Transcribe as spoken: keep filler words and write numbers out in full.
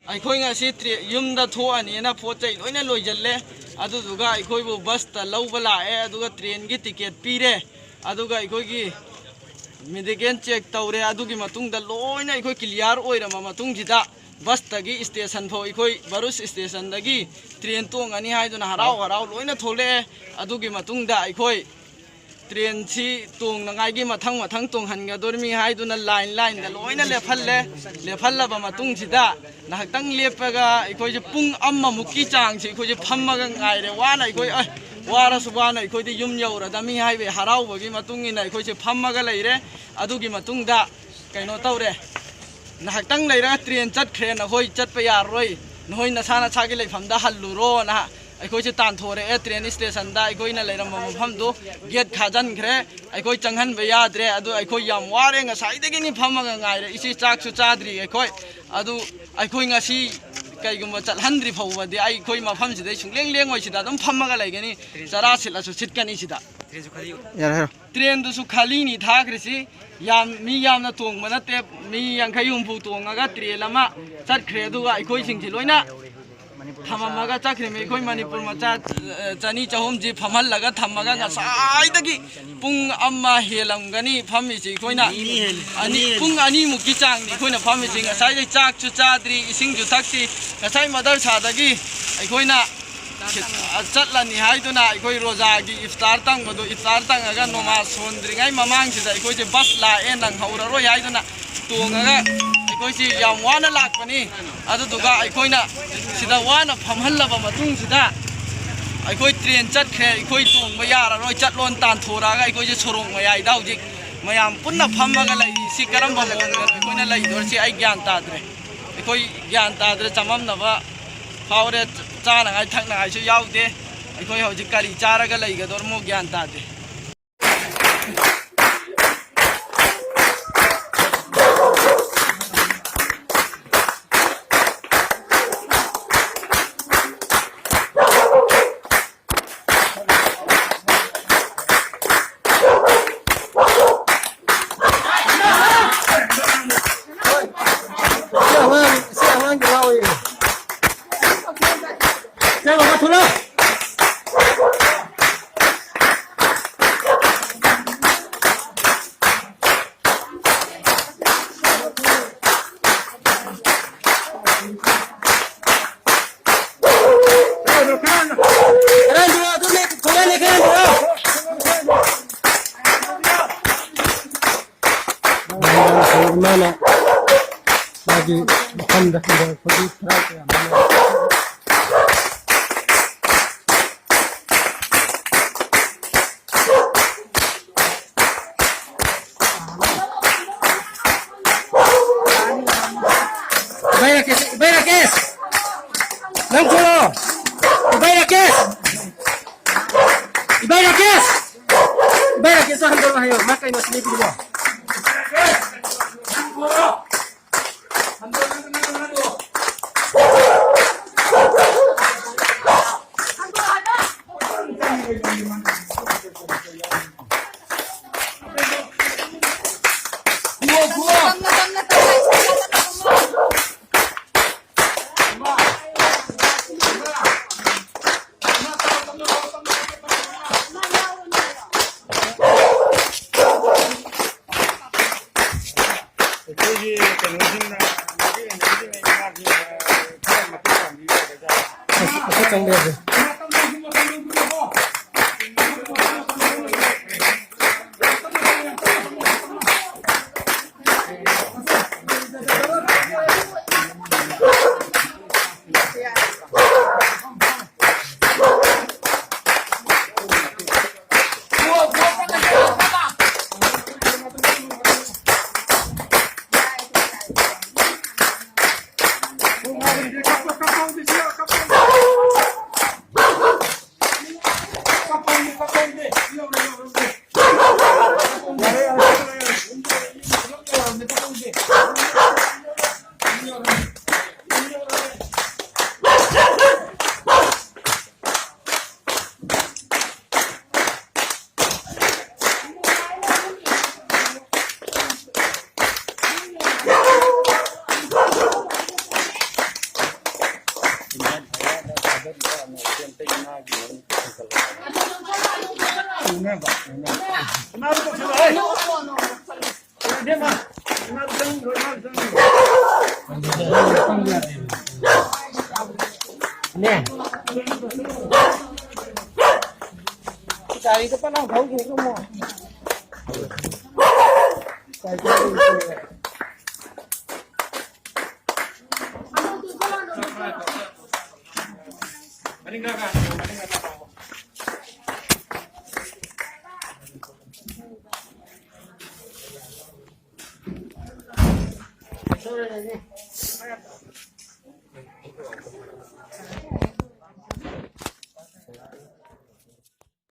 ꯑꯩꯈꯣꯏ ꯉꯁꯤ ꯇ꯭ꯔꯦ-, ꯌꯨꯝꯗ ꯊꯣꯛꯑꯅꯤꯅ ꯄꯣꯠ ꯆꯩ ꯂꯣꯏꯅ ꯂꯣꯏꯁꯤꯜꯂꯦ꯫ ꯑꯗꯨꯗꯨꯒ ꯑꯩꯈꯣꯏꯕꯨ ꯕꯁꯇ ꯂꯧꯕ ꯂꯥꯛꯑꯦ, ꯑꯗꯨꯒ ꯇ꯭ꯔꯦꯟꯒꯤ ꯇꯤꯀꯦꯠ ꯄꯤꯔꯦ, ꯑꯗꯨꯒ ꯑꯩꯈꯣꯏꯒꯤ ꯃꯦꯗꯤꯀꯦꯜ ꯆꯦꯛ ꯇꯧꯔꯦ꯫ ꯑꯗꯨꯒꯤ ꯃꯇꯨꯡꯗ ꯂꯣꯏꯅ ꯑꯩꯈꯣꯏ ꯀ꯭ꯂꯤꯌꯥꯔ ꯑꯣꯏꯔꯕ ꯃꯇꯨꯡꯁꯤꯗ ꯕꯁꯇꯒꯤ ꯁ꯭ꯇꯦꯁꯟ ꯐꯥꯎ ꯑꯩꯈꯣꯏ ꯕꯔꯨꯁ ꯁ꯭ꯇꯦꯁꯟꯗꯒꯤ ꯇ꯭ꯔꯦꯟ ꯇꯣꯡꯉꯅꯤ ꯍꯥꯏꯗꯨꯅ ꯍꯔꯥꯎ ꯍꯔꯥꯎ ꯂꯣꯏꯅ ꯊꯣꯛꯂꯛꯑꯦ꯫ ꯑꯗꯨꯒꯤ ꯃꯇꯨꯡꯗ ꯑꯩꯈꯣꯏ ꯇ꯭ꯔꯦꯟꯁꯤ ꯇꯣꯡꯅꯉꯥꯏꯒꯤ ꯃꯊꯪ ꯃꯊꯪ ꯇꯣꯡꯍꯟꯒꯗꯣꯔꯤꯃꯤ ꯍꯥꯏꯗꯨꯅ ꯂꯥꯏꯟ ꯂꯥꯏꯟꯗ ꯂꯣꯏꯅ ꯂꯦꯞꯍꯜꯂꯦ꯫ ꯂꯦꯞꯍꯜꯂꯕ ꯃꯇꯨꯡꯁꯤꯗ ꯉꯥꯏꯍꯥꯛꯇꯪ ꯂꯦꯞꯄꯒ ꯑꯩꯈꯣꯏꯁꯦ ꯄꯨꯡ ꯑꯃꯃꯨꯛꯀꯤ ꯆꯥꯡꯁꯤ ꯑꯩꯈꯣꯏꯁꯦ ꯐꯝꯃꯒ ꯉꯥꯏꯔꯦ꯫ ꯋꯥꯅ ꯑꯩꯈꯣꯏ, ꯑ, ꯋꯥꯔꯁꯨ ꯋꯥꯅ ꯑꯩꯈꯣꯏꯗꯤ ꯌꯨꯝ ꯌꯧꯔꯗꯃꯤ ꯍꯥꯏꯕꯒꯤ ꯍꯔꯥꯎꯕꯒꯤ ꯃꯇꯨꯡ ꯏꯟꯅ ꯑꯩꯈꯣꯏꯁꯦ ꯐꯝꯃꯒ ꯂꯩꯔꯦ꯫ ꯑꯗꯨꯒꯤ ꯃꯇꯨꯡꯗ ꯀꯩꯅꯣ ꯇꯧꯔꯦ, ꯉꯥꯏꯍꯥꯛꯇꯪ ꯂꯩꯔꯒ ꯇ꯭ꯔꯦꯟ ꯆꯠꯈ꯭ꯔꯦ, ꯅꯈꯣꯏ ꯆꯠꯄ ꯌꯥꯔꯔꯣꯏ, ꯅꯈꯣꯏ ꯅꯁꯥ ꯅꯁꯥꯒꯤ ꯂꯩꯐꯝꯗ ꯍꯜꯂꯨꯔꯣꯅ ꯑꯩꯈꯣꯏꯁꯦ ꯇꯥꯟꯊꯣꯔꯛꯑꯦ꯫ ꯇ꯭ꯔꯦꯟ ꯁ꯭ꯇꯦꯁꯟꯗ ꯑꯩꯈꯣꯏꯅ ꯂꯩꯔꯝꯕ ꯃꯐꯝꯗꯣ ꯒꯦꯠ ꯈꯥꯖꯟꯈ꯭ꯔꯦ, ꯑꯩꯈꯣꯏ ꯆꯪꯍꯟꯕ ꯌꯥꯗ꯭ꯔꯦ꯫ ꯑꯗꯨ ꯑꯩꯈꯣꯏ ꯌꯥꯝ ꯋꯥꯔꯦ, ꯉꯁꯥꯏꯗꯒꯤꯅꯤ ꯐꯝꯃꯒ ꯉꯥꯏꯔꯛꯏꯁꯤ, ꯆꯥꯛꯁꯨ ꯆꯥꯗ꯭ꯔꯤ ꯑꯩꯈꯣꯏ꯫ ꯑꯗꯨ ꯑꯩꯈꯣꯏ ꯉꯁꯤ ꯀꯩꯒꯨꯝꯕ ꯆꯠꯍꯟꯗ꯭ꯔꯤ ꯐꯥꯎꯕꯗꯤ ꯑꯩꯈꯣꯏ ꯃꯐꯝꯁꯤꯗꯩ ꯁꯨꯡꯂꯦꯡ ꯂꯦꯡꯉꯣꯏ, ꯁꯤꯗ ꯑꯗꯨꯝ ꯐꯝꯃꯒ ꯂꯩꯒꯅꯤ, ꯆꯔꯥ ꯁꯤꯠꯂꯁꯨ ꯁꯤꯠꯀꯅꯤ ꯁꯤꯗ꯫ ꯌꯥꯔꯦ, ꯍꯥꯏꯔꯣ꯫ ꯇ꯭ꯔꯦꯟꯗꯨꯁꯨ ꯈꯥꯂꯤꯅꯤ ꯊꯥꯈ꯭ꯔꯤꯁꯤ꯫ ꯌꯥꯝ, ꯃꯤ ꯌꯥꯝꯅ ꯇꯣꯡꯕ ꯅꯠꯇꯦ, ꯃꯤ ꯌꯥꯡꯈꯩ ꯍꯨꯝꯐꯨ ꯇꯣꯡꯉꯒ ꯇ꯭ꯔꯦꯟ ꯑꯃ ꯆꯠꯈ꯭ꯔꯦ꯫ ꯑꯗꯨꯒ ꯑꯩꯈꯣꯏꯁꯤꯡꯁꯤ ꯂꯣꯏꯅ ꯊꯝꯃꯝꯃꯒ ꯆꯠꯈ꯭ꯔꯤꯃꯤ꯫ ꯑꯩꯈꯣꯏ ꯃꯅꯤꯄꯨꯔ ꯃꯆꯥ, ꯑ, ꯆꯅꯤ ꯆꯍꯨꯝꯁꯤ ꯐꯝꯍꯜꯂꯒ ꯊꯝꯃꯒ ꯉꯁꯥꯏꯗꯒꯤ ꯄꯨꯡ ꯑꯃ ꯍꯦꯜꯂꯝꯒꯅꯤ ꯐꯝꯃꯤꯁꯤ ꯑꯩꯈꯣꯏꯅ꯫ ꯑꯅꯤ ꯍꯦꯜꯂꯤ꯫ ꯑꯅꯤ, ꯄꯨꯡ ꯑꯅꯤꯃꯨꯛꯀꯤ ꯆꯥꯡꯅꯤ ꯑꯩꯈꯣꯏꯅ ꯐꯝꯃꯤꯁꯤ꯫ ꯉꯁꯥꯏꯗꯩ ꯆꯥꯛꯁꯨ ꯆꯥꯗ꯭ꯔꯤ, ꯏꯁꯤꯡꯁꯨ ꯊꯛꯇ꯭ꯔꯤ꯫ ꯉꯁꯥꯏ ꯃꯗꯔꯁꯥꯗꯒꯤ ꯑꯩꯈꯣꯏꯅ ꯆꯠꯂꯅꯤ ꯍꯥꯏꯗꯨꯅ ꯑꯩꯈꯣꯏ ꯔꯣꯖꯥꯒꯤ ꯏꯐꯇꯥꯔ ꯇꯪꯕꯗꯣ, ꯏꯐꯇꯥꯔ ꯇꯪꯉꯒ ꯅꯣꯃꯥꯖ ꯁꯣꯟꯗ꯭ꯔꯤꯉꯩ ꯃꯃꯥꯡꯁꯤꯗ ꯑꯩꯈꯣꯏꯁꯦ ꯕꯁ ꯂꯥꯛꯑꯦ, ꯅꯪꯍꯧꯔꯔꯣꯏ ꯍꯥꯏꯗꯨꯅ ꯇꯣꯡꯉꯒ ꯑꯩꯈꯣꯏꯁꯤ ꯌꯥꯝ ꯋꯥꯅ ꯂꯥꯛꯄꯅꯤ꯫ ꯑꯗꯨꯗꯨꯒ ꯑꯩꯈꯣꯏꯅ ꯁꯤꯗ ꯋꯥꯅ ꯐꯝꯍꯜꯂꯕ ꯃꯇꯨꯡꯁꯤꯗ ꯑꯩꯈꯣꯏ ꯇ꯭ꯔꯦꯟ ꯆꯠꯈ꯭ꯔꯦ, ꯑꯩꯈꯣꯏ ꯇꯣꯡꯕ ꯌꯥꯔꯔꯣꯏ, ꯆꯠꯂꯣꯅ ꯇꯥꯟꯊꯣꯔꯛꯑꯒ ꯑꯩꯈꯣꯏꯁꯦ ꯁꯣꯔꯣꯛ ꯃꯌꯥꯏꯗ ꯍꯧꯖꯤꯛ ꯃꯌꯥꯝ ꯄꯨꯟꯅ ꯐꯝꯃꯒ ꯂꯩꯔꯤ꯫ ꯁꯤ ꯀꯔꯝꯕ ꯃꯑꯣꯡꯗꯅꯣ ꯑꯩꯈꯣꯏꯅ ꯂꯩꯗꯣꯔꯤꯁꯤ? ꯑꯩ ꯒ꯭ꯌꯥꯟ ꯇꯥꯗ꯭ꯔꯦ꯫ ꯑꯩꯈꯣꯏ ꯒ꯭ꯌꯥꯟ ꯇꯥꯗ꯭ꯔꯦ, ꯆꯃꯝꯅꯕ ꯐꯥꯎꯔꯦ꯫ ꯆꯥꯅꯉꯥꯏ ꯊꯛꯅꯉꯥꯏꯁꯨ ꯌꯥꯎꯗꯦ꯫ ꯑꯩꯈꯣꯏ ꯍꯧꯖꯤꯛ ꯀꯔꯤ ꯆꯥꯔꯒ ꯂꯩꯒꯗꯧꯔꯃꯣ ꯒ꯭ꯌꯥꯟ ꯇꯥꯗꯦ꯫ ꯁꯤ ꯑꯉꯥꯡ, ꯁꯤ ꯑꯉꯥꯡꯒꯤ ꯋꯥ ꯑꯣꯏꯌꯦ꯫ ꯃꯌꯥꯝꯁꯦ ꯏꯃꯥꯅ ꯃꯥꯒꯤ ꯃꯐꯝꯗ ꯈꯟꯗꯣꯔꯛꯄꯒꯤ ꯍꯔꯥꯎ ꯇꯌꯥꯝꯕ ꯃꯌꯥꯝ꯫ ꯏꯕꯥꯏ ꯔꯥꯀꯦꯁ, ꯏꯕꯥꯏ ꯔꯥꯀꯦꯁ! ꯅꯪ ꯊꯣꯛꯂꯛꯑꯣ! ꯏꯕꯥꯏ ꯔꯥꯀꯦꯁ! ꯏꯕꯥꯏ ꯔꯥꯀꯦꯁ! ꯏꯕꯥꯏ ꯔꯥꯀꯦꯁꯇꯣ ꯍꯟꯗꯣꯔꯛꯑꯣ ꯍꯥꯏꯌꯣ꯫ ꯃꯥ ꯀꯩꯅꯣ ꯁꯤꯂꯦꯕꯤꯗꯨꯕꯣ? ꯑꯩꯈꯣꯏꯒꯤ ꯀꯩꯅꯣꯁꯤꯡꯅ, ꯃꯔꯤ ꯂꯩꯅꯕꯁꯤꯡꯅ ꯏꯃꯥꯁꯤꯡꯅ ꯈꯔ ꯃꯇꯦꯡ ꯄꯥꯡꯕꯤꯕ ꯌꯥꯒꯗ꯭ꯔꯥ? ꯑꯩꯈꯣꯏ ꯆꯪꯕ ꯌꯥꯗꯦ꯫ ꯒꯥꯔꯤꯗꯣ ꯄꯠ ꯂꯥꯎ ꯊꯧꯈꯤꯅꯤꯀꯣ ꯑꯃꯨꯛ꯫ ꯁꯣꯏꯔꯦꯅꯦ꯫